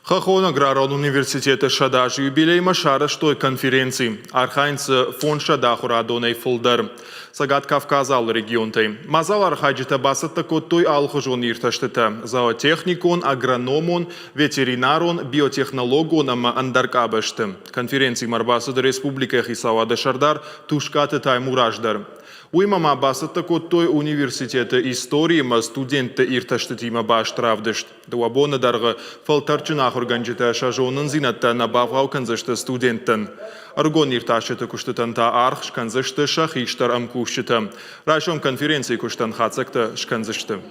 Хӕххон аграрон университеты 100 азы юбилеймӕ сарӕзтой конференци. Архайынц дзы 500 ахуырадонӕй фылдӕр Цӕгат Кавказы алы регионтӕй. Мадзалы архайджытӕ бацӕттӕ кодтой алыхуызон иртӕстытӕ зоотехникон, агрономон, ветеринарон, биотехнологон ӕмӕ ӕндӕр къабӕзты. Конференцимӕ ӕрбацыд республикӕйы хицауады сӕрдар Тускъаты Таймураз дӕр. Уыимӕ ма бацӕттӕ кодтой университеты истори ӕмӕ студентты иртӕстытимӕ баст равдыст. Дыууӕ боны дӕргъы фӕлтӕрдджын ахуыргӕнджытӕ сӕ зонындзинӕдтӕ нӕ бавгъау кӕндзысты студенттӕн. Ӕрыгон иртасджыты куыстытӕн та аргъ скӕндзысты сӕ хистӕр ӕмкусджытӕ. Райсом конференцийы куыстӕн хатдзӕгтӕ скӕндзысты.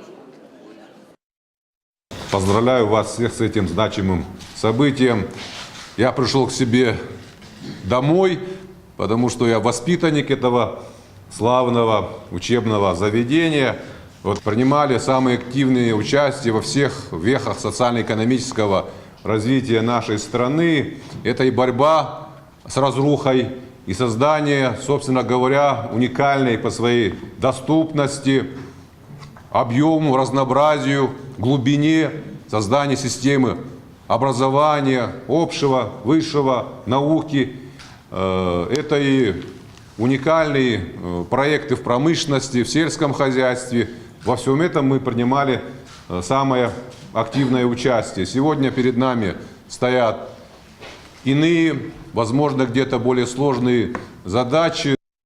Поздравляю вас всех с этим значимым событием. Я пришел к себе домой, потому что я воспитанник этого славного учебного заведения. Вот принимали самые активные участие во всех вехах социально-экономического развития нашей страны. Это и борьба с разрухой, и создание, собственно говоря, уникальной по своей доступности, объему, разнообразию, глубине создания системы образования, общего, высшего, науки. Это и уникальные проекты в промышленности, в сельском хозяйстве. Во всем этом мы принимали самое активное участие. Сегодня перед нами стоят иные, возможно, где-то более сложные задачи.